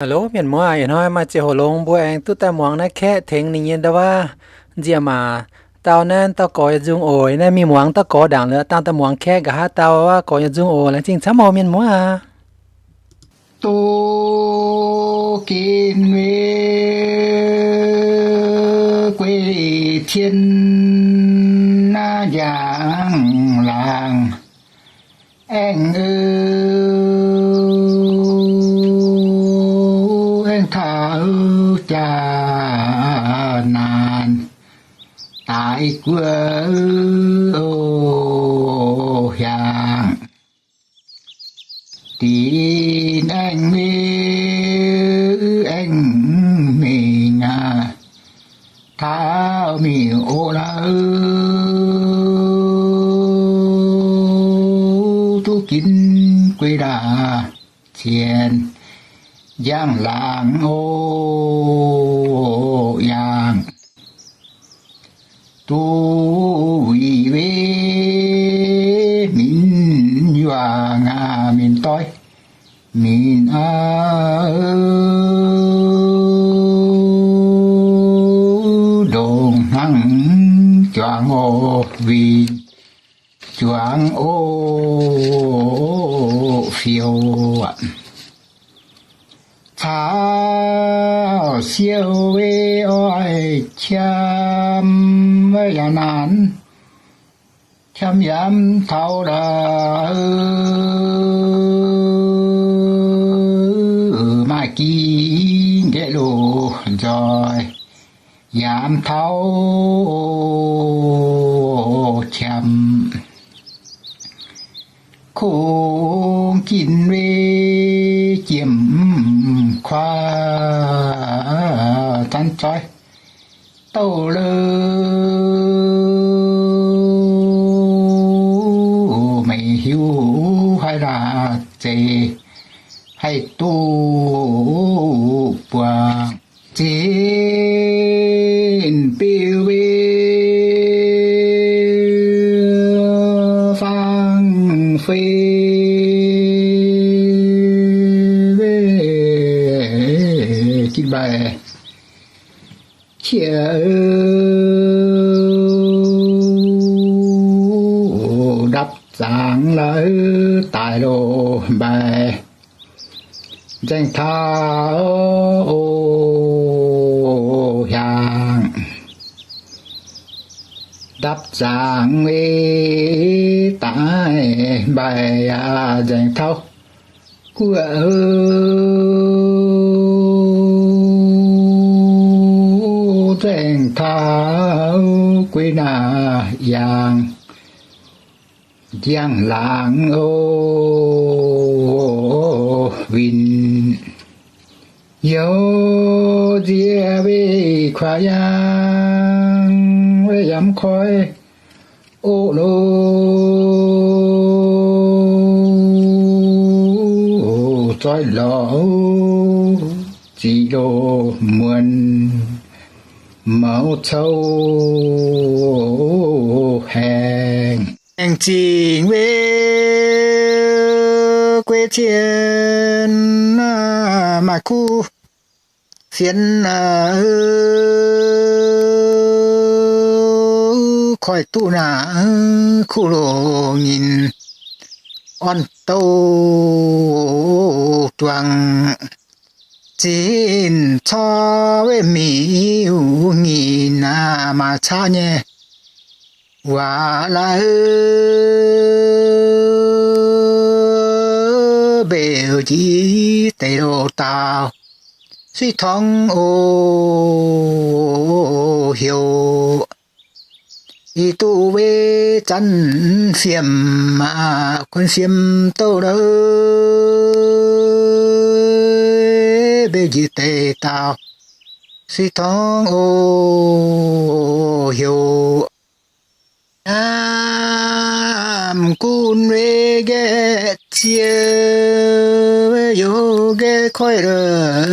Hello mienh muoz, ih hnoi maaih ziangh hoc longx mbuo aengx duqv daaih muangx naaiv kaeqv tengx ninh nyei ndau waac nziemc maah. Dau naaiv dauh gorx yietc nzung oc. Naaiv mingh muangx dauh gorx ndaangc liuz dangh daaih muangx kaeqv nqa'haav dau waac gorx yietc nzung oc. Laengz zingh camv oc mienh muoz aac. Duqv ginv weic guei cien naaiv njang-laangc, aengx, aengx taux jaa-naanc daaih guoqv hiaangx. Dinh aengx mingh, aengx mingh aqv, taux mingh oc lauh, duqv ginv guei laac cien njang-laangc oc, yangh duqv wuic weic minc yuangc aqv, minc doiv, minc aqv, ndongc hnangv juangc oc, winh juangc oc, fiou aqv. Caux siou weic oix qam yaac naanc, qam yaac mv taux la'maah, maaih ginh nqaeqv loz-nzoih yaac mv taux qam. Kungx ginv weic jiem kuaav zanv zoih douh lou, meih hiuv haaix laac zeiz haih duqv buangh. Zinh biuv weic fangx fei weic ginv mbaih qiex ndapv zaangc lauh daaih loh mbaih nzaeng taux oc hiaangx. Ndapv zaangc weic daaih mbaih yaac nzaeng taux guoqv nzaeng taux guei naaic yangh. Njang-laangc oc, winh youz nziex weic kuaaiv yangh, weic yamv koiv oc loh, zoih lorz ziqc loh muonz mouz cou haengh. Aengx zingh weic guei cien maaih kuv fienx koiv duqv naaic kuv loz nyinh orn douh duangc. Zinh corc weic miuc nyinh maaih caqv nyei waac lai, mbeu njiec deix loh daauh suiv torngv oc heuc. Ih duqv weic zanv fiem aqv, kuonx fiem douh lauh, mbeu njiec deix daauh suiv torngv oc heuc. Yaac gunv weic nqaeqv ziex, weic youz nqaeqv koiv lorqc,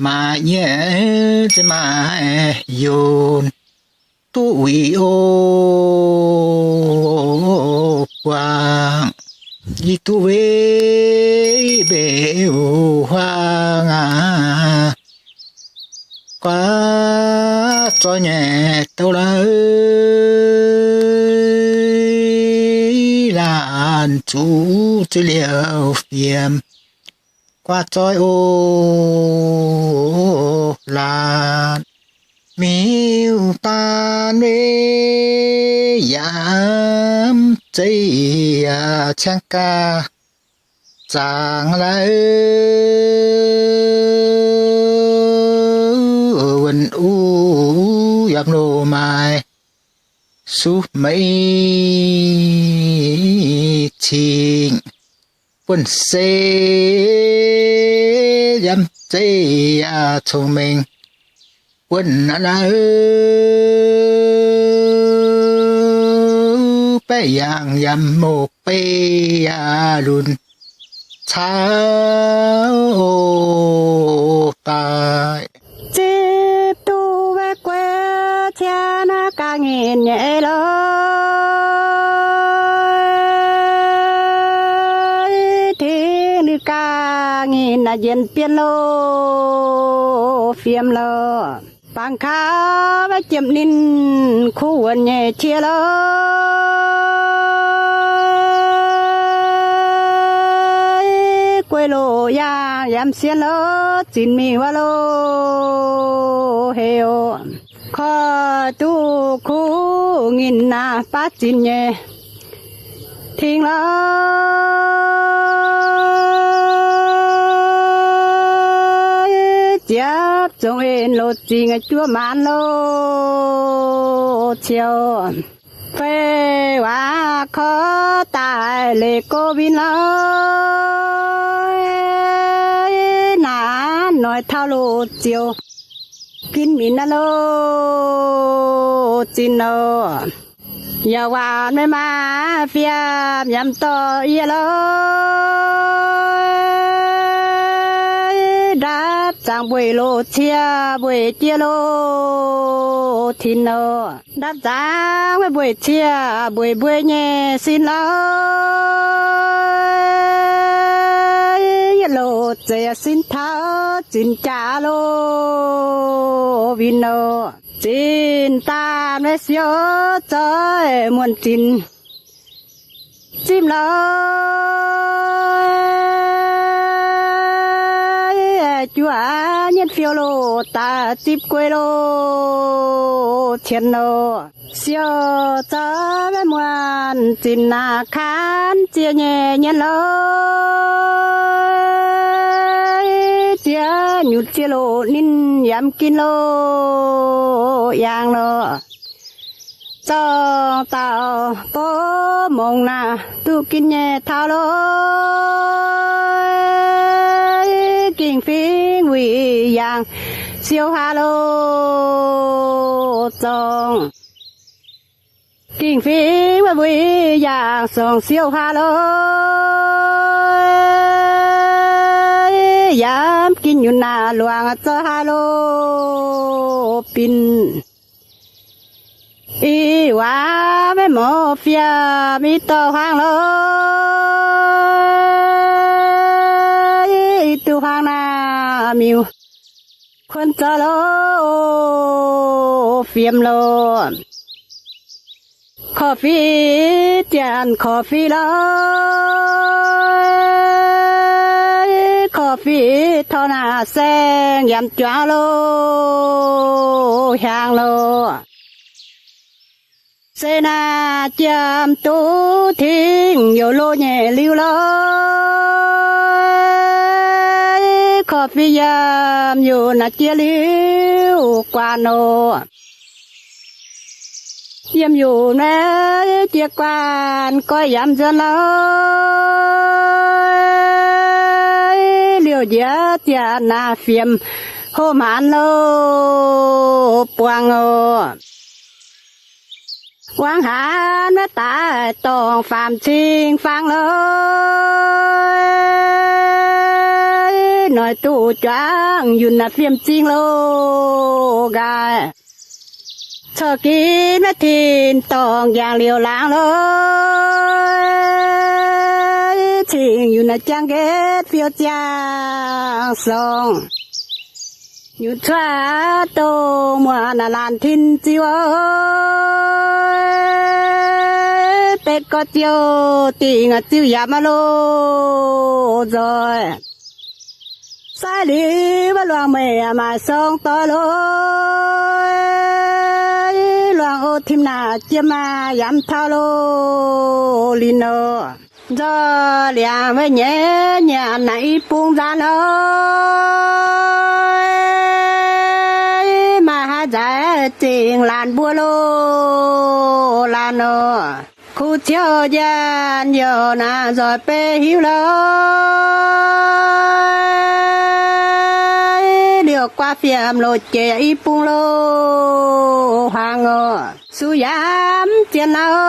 maaih nyei za'gengh maaih yonc duqv wuic oc buangh. Yie duqv weic mbeix huaang aac, guaav zoih nyei douh lauh, laanh zuqc zuiz liouh fiem. Guaav zoih oc, laanh miuc-baanh weic yaac mv zeiz yaac ciangv gaax zaangc lauh, wuonh uv yaac loz maaih suv meix cingx. Buonv-sei yaac mv zeiz yaac cong-mengh, buonv naaiv lauh, baeqc yaangh yaac mv mouz beiv yaac lunx caux oc daaih. Zipv duqv wuov guei cie naaiv ga'nyinc nyei loh, tingx ninh ga'nyinc naaic njiec bienh loh, fiem loh. Bangc kaux wuov jiem ninh kuv wuonc nyei cie loh, guei loh yaangh yaac mv sienh loh, zinx mingh wuov loh heuc. Koiv duqv kuv nyinc naaic baav zinx nyei tingx loh, ziepc zungh en loz zingx juov maanz loh ciou. Fei waac korv daaih leiz go win loh, naaic noic taux loh ziouc ginv minc naaiv loh zinh loh. Yaac waanc maiv maaih fiem yaac mv dorh yie loh, ndapv zaangc mbueiz loh cie mbueiz jiex loh tinx loh. Ndapv zaangc mbueiz cie mbueiz mbueiz nyei sin loh, yietc loh zeiz sin taux zinx jaax loh win loh. Zinx daanh maiv siou zoih muonh zinx zimv loh, juov nyetv fiou loh daaih zipv guei loh cien loh. Siou zoih maiv muonh zinx naaic kaanv ziex nyei nyien loh, ziex nyutc ziex loh ninh yaac mv ginv loh, yangh loh. Zorng dauh bov mongc naaic duqv ginv nyei taux loh, gingh fingx wuic yaangh siou haaix loh zorng. Gingh fingx wuic yaangh zorng siou haaix loh, yaac mv ginv nyutc naaic luangc zoih haaix loh binc. Ih waac maiv mouz fiem i dorh hlang loh, i duqv hlang naaic miuc kuonx zoih loh, fiem loh. Korv-fiqv janx korv-fiqv loh, korv-fiqv torv naaic saeng yaac mv juangc loh, hiaangx loh. Se naaic jiem duqv tingx youc loh nyei liuz loh, korv-fiqv yiem youc naaic jiex liuz guanh oc. Yiem youc naaic jiex guanh goiv yaac mv nzuonx loh, liouh njiec ziec naaic fiem hopv hmaanx loh, buangh oc. Wangv haaix naaiv daaih dorngc faam cing fangx loh, noic duqv juangv yunh naaic fiem cing loh nqaai. Corc ginv maiv tin dorngc njang liouh laangz loh, Cingx yunc naaic jangv nqetv fiou ziangh sorngh, yunc cuotv dongh muoz naaic laanh tin ziu oc. Betv gorx ziouh dingc ziuh yaac maiv loz nzoih. Sai liuz wuov luangh meih maaih sorng doix lorqc. Luangh o tim naaic jiem maah yamv taux loz linh nor. Nzoih liangx wuov nyeiv nyanc naaic i bung nzaanv oc. Maaih haaix nzaaix zingh laanh mbuo loz laanh nor. Kuv ciouv njaanh youc naaic nzoih beiv hiuv lorqc. Liouh guaav fiem loz jiex i bung loz hmuangx oc. Suv yaac mv zien naaiv oc.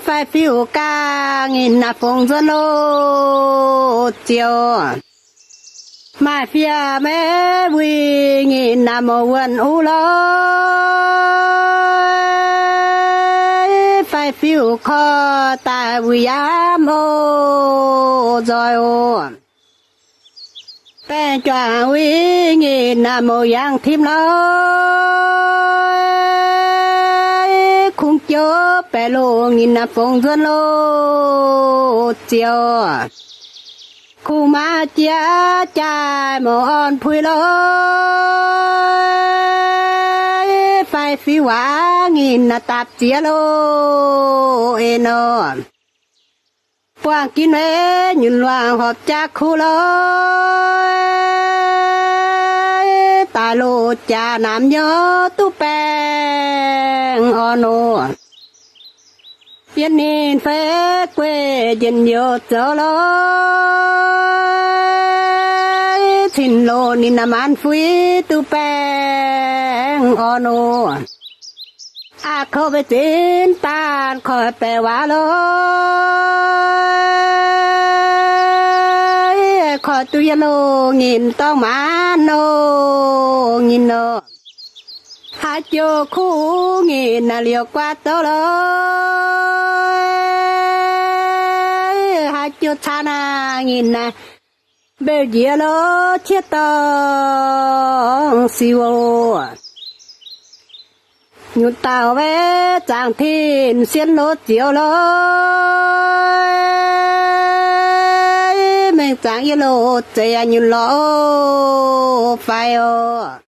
Fai fiuv gangh nginh naaic fongc nzuonx loz zioux. Maaih fiem maiv wuic nginh naaic mouz wuonh uv lorqc. Fai fiuv korv daaih wuic yaac mv oc nzoih oc. Baengh juangc wuic nginh naaic mouz yangh tim lorqc. Kungx jiouv baeqc loz nginh naaic fongc nzuonx loz zioux. Kungx maaih jiex jaaix mouz orn puix lorqc. Fai fiuv waac nginh naaic dapc ziex loz en nor. Buangh ginv maiv nyunc luangh horpc jaax kuv lorqc. Daaih loz jaax namx nyorx duqv baengh orn nor. Yiem ninh fei gueiv njien-youh zoux lorqc. Cin loz ninh naaic maanc fuix duqv baengh orn nor. Aqv kouv maiv zinx daanh koiv baeqc waac lorqc. Koiv duqv yiem loz nginh dorngx maanc noz nginh nor. Haaix joux kuv nginh naaic liouh guaav douv lorqc. Haaix joux caa naaic nginh naaic mbeu njiec lorqc qiex dorngh siou. Nyutc dauh maiv zaangc tin sienh loz zioux lorqc. Mengh zaangc yie loz zeiz nyutc lorqc fai oc.